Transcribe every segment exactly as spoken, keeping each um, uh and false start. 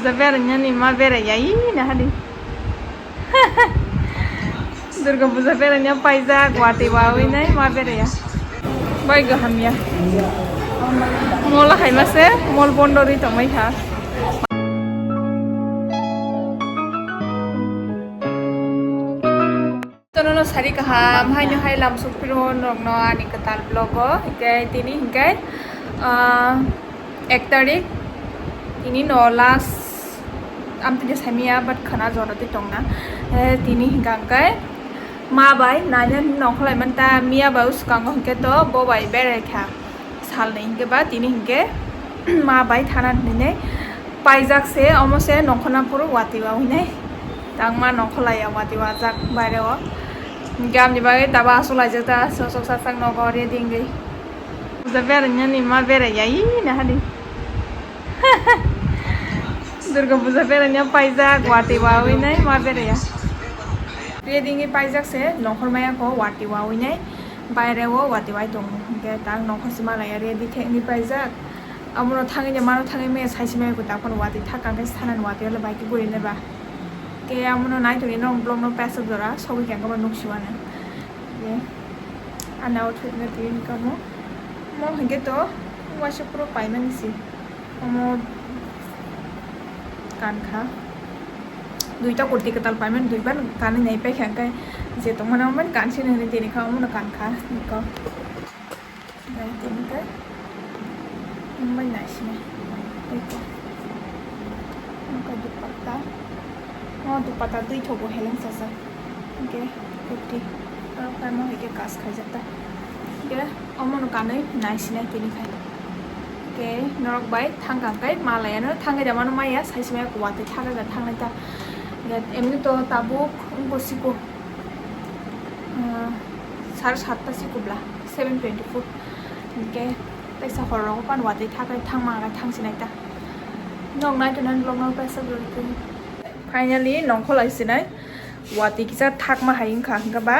Puja berainani ma beraiya, ih, nahadi. Durga Puja beraina paijak, watwi wawi nai ma beraiya. Bai kaham ya. Mol hai ma se, mol bondo ri tongmai kha. Tono no sari kaham, haino hai lam sukphiro norokno ani kwtal vlog o. Hinkhe tini hinkhe, ah, ek tarik, tini no last, amtwini saimanya, but khwna jora twi tongna. Eh, tini hinkha hinkhe ma bai naina nongkhorlai manta, miya bai swkango hinkhe to bo bai berai kha. Salni hinkhe ba tini hinkhe ma bai thana hinwi paijak se, omo se nongkhorna phuru watwi wawi nai. Tangma nongkhorlaiya watwi wajak baire o. Hinkhe amni bagwi tabo aswk laijak ta, sok sok sak sak nogo ready wngwi. Puja berainani ma beraiya, ih, nahadi. Durga Puja beraina paijak, watwi wawi nai ma beraiya. Ready wngwi paijak se, nongkhor maya kho watwi wawi nai. Baire o watwi wai tongo, hinkhe tak nongkhor se ma laiya ready khe wngwi paijak. Amono thangwi de mano thangwi maya saisi maya kho tak phano watwi thak kang khe sanani watwi ole bai khe guri nai ba. Khe amono nai tongwi norok vlog no pesok jora sogwi khe ang khe bo nuk siwano. Khe ani outfit no twi wngkha mo. Mo hinkhe to waisa phuru paimani se. Omo kankha. Duita kurti kwtal paimani, duibar kanwi nai paikha, hinkhe je tongmani omo kansini hinwi tini kha, omono kankha, nukha. Nai tini khe, omo bai naisinai. Nukha dupatta. O dupatta twi thogo heleng sasa. Hinkhe kurti. Oro khe omo hai khe kas khaijak ta. Hinkhe omono kanwi naisinai tini khai. Hinkhe norok bai thangkha khe ma laiano thangwi da mano maya saisi maya watwi thakha thangnai ta. Hinkhe emni to tabuk wngkha siko, ah, sare satta siko bla, seven twenty four. Hinkhe teisa hor rogo pan watwi thakha thangma khe thangsinai ta. Nok nai tonani vlog no kaisa gurikhe. Finally nongkhorlai sinai. Watwi kisa thakma hai wngkha, hinkhe ba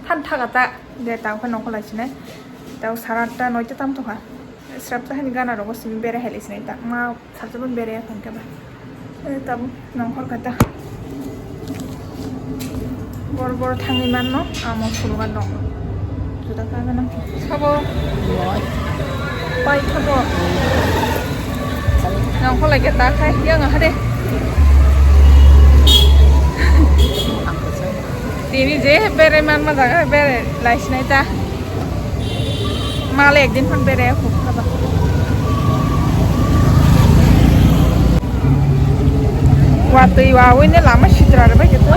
han thaka ta, de tang khe nongkhorlai sinai. Tao sara atta noita tam tongkha. Srapta hani gana rogo simi berai hai lai sinai ta. Ma sarta bon berai ya hinkhe ba. Eh, tabo nongkhor kha ta. Bor bor thangwi manno, amo phuru ba nong. Juda ka gana. Sabo. Pai thabo. Nongkhorlai khe ta khai, yang aha de. Tini je berai manma jaga berai lai sinai ta. Male ekdin phon berai khuk khaba. Watwi wawi ne lama sitra re bai khe to.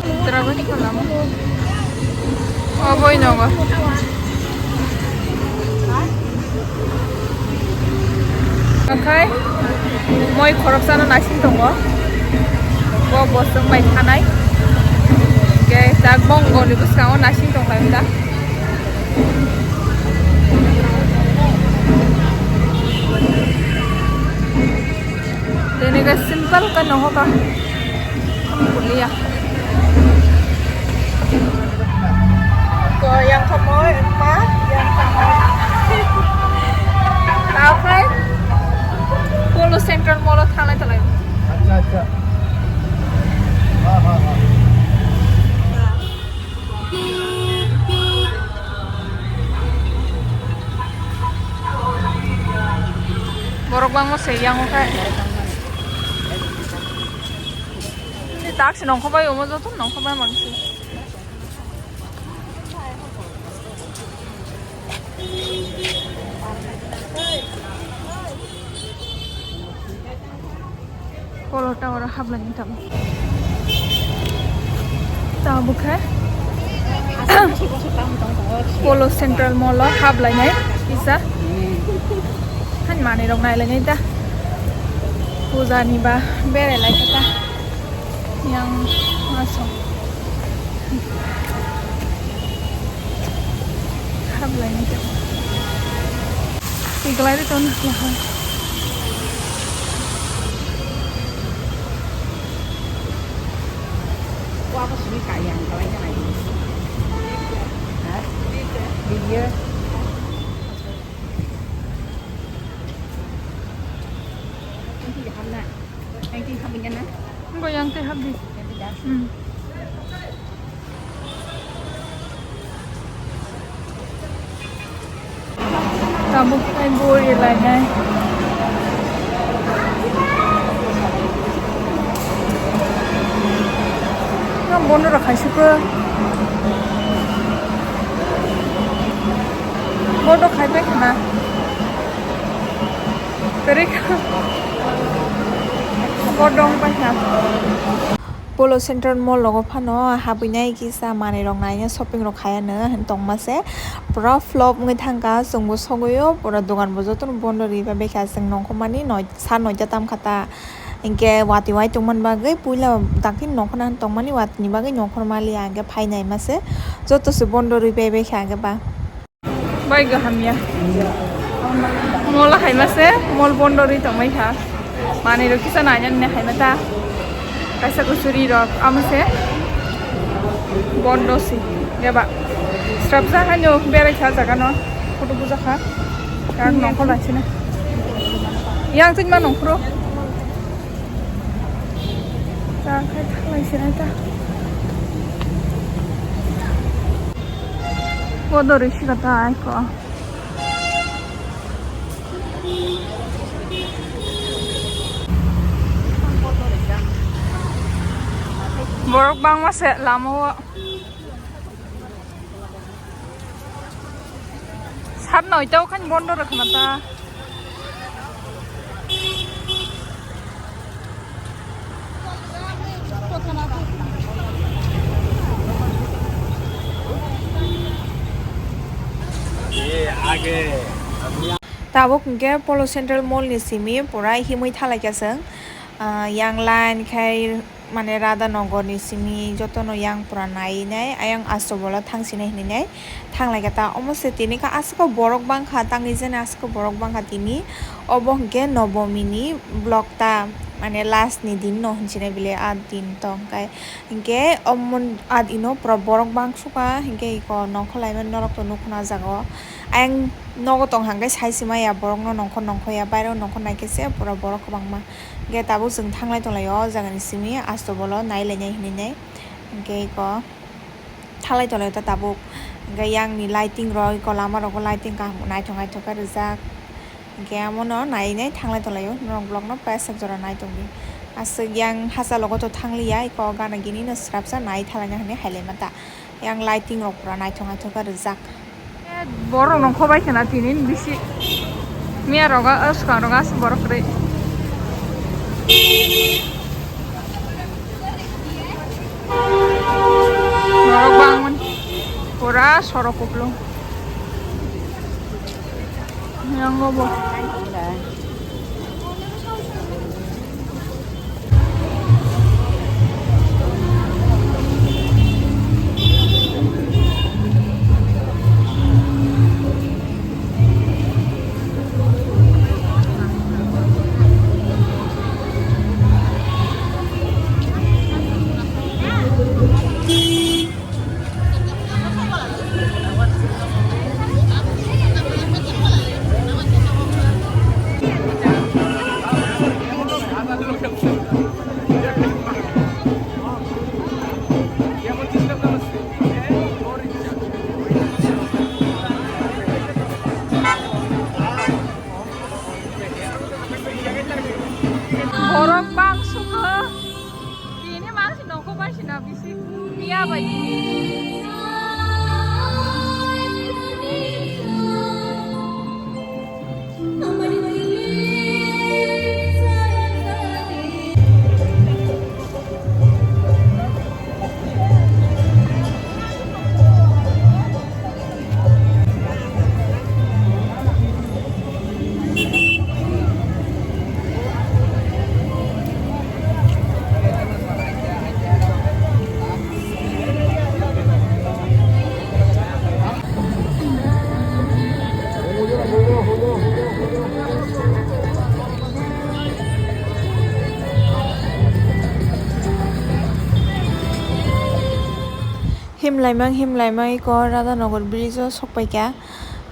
Sitra bai khe lama. Oboi nogo. Okhai moi khoroksano naising tongo. Bo bosong bai thanai. Ke tak bongoni bwskango naising tongkha ta. Tini ke simple ka noho ka. Kuliah. Ko yang kamu ma yang kamu. Tahu kan? Polo Central Mall thalai thalai. Acha acha. Ha ha ha. Borok bangma se yang okhai. Ni tak se nongkho bai omo joto nongkho bai mangsi. Polo Tower o hablai ni tamo. Tabuk khe Polo Central Mall o hablai nai kisa. Han manwi rok nai lai nai ta. Puja ni ba berai lai kha ta. Yang masuk. Hablai ni tamo. Tiglai ri ton. Wa ko sini kayang kalai kalai. Ha? Video. Yang twi habwi na? Bo yang twi habdi. Yang twi da? Hmm. Tabuk khai bui lainai. Ang bono rok khai sukha. Bono khai pai khna. Kwrwi kha. Bo dong pai kha. Polo Central Mall rogo phano habwi nai kisa manwi rok naina shopping rok khai ano tongma se pura flop wngwi thangkha chwngbo sogwi o pura dogan bo jotono bondo rwi bai kha chwng nongkhormani noi sa noita tam kha ta hinkhe watwi wai tongmani bagwi puila dakti nongkhorna tongmani watwi ni bagwi nongkhor maliya hinkhe phainai ma se joto se bondo rwi bai bai kha hinkhe ba. Bai go hamya. Mall hai ma se, mall bondo ri tongmai kha. Manwi rok kisa naina ne hai ma ta. Kaisa kuchuri rok amo se bondo si. Geba. Srapsa haino berai kha jaga no. Photo buja kha. Kang nongkhor lai sina. Yang tin ma nongkhoro. Ta khai thalai sinai ta. Bodori siga ta aiko. Borok bangma se lama o. Sat noita o khan bondo rwkha ta. Tabuk hinkhe Polo Central Mall ni simi pura himwi thalaikha chwng. Ah, yang line khai mane Radhanagar ni simi jotono yang pura nai nai ayang Astobolo thang sinai hinwi nai thang lai kha ta. Omo se tini kha aswk borok bang kha tangwi jani aswk borok bang kha tini. Obo hinkhe Nobomi ni vlog ta mane last ni din no hinwi sinai bile a din to hinkhe hinkhe omo a din o pura borok bang sukha hinkhe eko nongkhor lai mani norok to nukho na jaga o ayang nogo tong kha hinkhe sai se maya borok no nongkhor nongkho ya bairo nongkhor nai khe se pura borok kwbangma. Hinkhe tabuk chwng thanglai tonglaio o jagani simi Astobolo nailainai hinwi nai. Hinkhe eko thanglai tonglaio ta tabuk. Hinkhe yang ni lighting rok eko lama rogo lighting kaham naithok naithok khe rijak. Hinkhe amono nai nai thanglai tonglaio norok vlog no paisa jora nai tongdi. Aswk yang hachalogo to thangliya eko gana gini no srapsa nai thalaina hinwi hailaima ta. Yang lighting rok pura naithok naithok khe rijak. Borok nongkhor bai khna tini bisi. Miya rogo, o swkang rogo aswk borok kwrwi. Borok bangmani pura sorok kupulung. Yang bo. Borok bang sukha. Tini mangsi nongkhor bai sina bisi miya bai tini. Himlaimang himlaimang iko Radhanagar bridge o sokpaikha.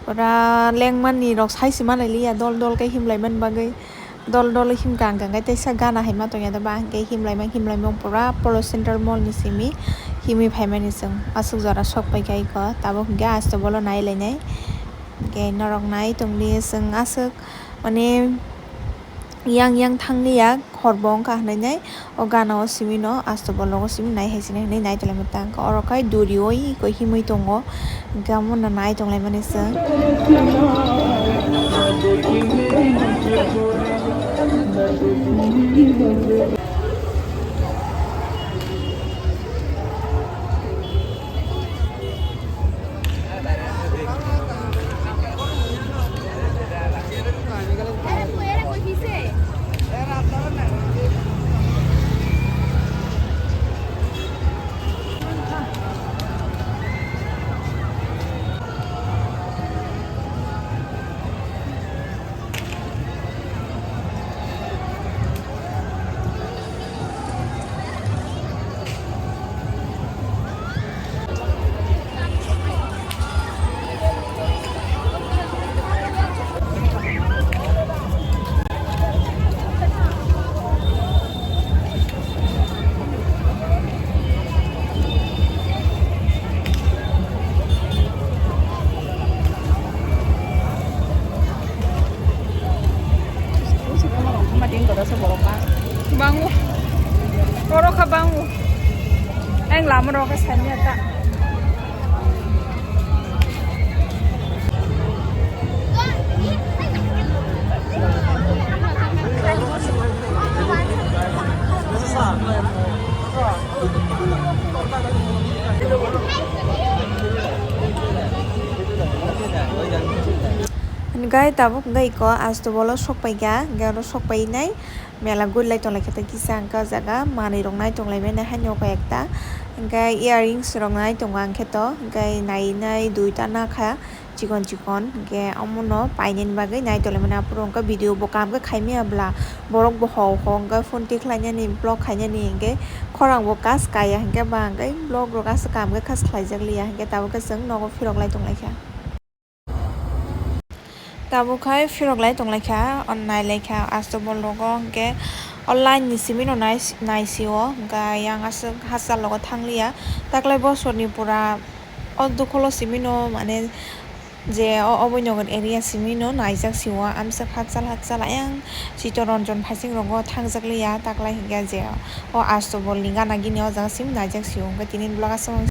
Pura lengmani rok sai se manai liya dol dol khe himlaimani bagwi. Dol dol himkha hwnkha hwnkhe teisa gana hai ma tongya da ba hwnkhe himlai ma himlai ma pura Polo Center mall ni simi himwi phaimani chwng aswk jora sok paikha iko tabuk hwnkhe aste bolo nai lainai hwnkhe norok nai tongdi chwng aswk mane yang yang thanglia hor bo wngkha hwnwi nai o gana o simi no aste bolo o simi nai hai sini hwnwi nai tonglaimani tangkha oro khai duri o iko himwi tongo. Hingke omo no nai tonglaimani chwng. Bango. Oro kha bango. Ang lama rok khe sanya ta. Hingke tabuk hingke iko asto bolo sok paikha, hingke oro sok painai mela guri lai tonglaikha tei kisa hingke o jaga manwi rok nai tonglaimani haino koi ekta, hingke earrings rok nai tongo ang khe to, hingke nai nai duita nakha chikon chikon, hingke omono painani bagwi nai tonglaimani aphuru hingke video bo kaham khe khaimya bwla, borok bo hok hok hingke phone tikhlainani vlog khainani hingke khorang bo kas kaya hingke ba hingke vlog rok aswk kaham khe khas khlaijak liya hingke tabuk khe chwng nogo phirok lai tonglaikha. Tabuk khai phirok lai tonglaikha, on nai laikha, asto bol rogo hingke o line ni simi no nai, nai sio, hingke yang aswk hachal rogo thangliya, taklai bosorni pura o dokholo simi no mane je o Abhaynagar area simi no naijak sio, amswk hachal hachal ayang Chittaranjan phaising rogo thangjak liya, taklai hingke je o asto bol ni gana gini o jaga simi naijak sio, hingke tini vlog aswk.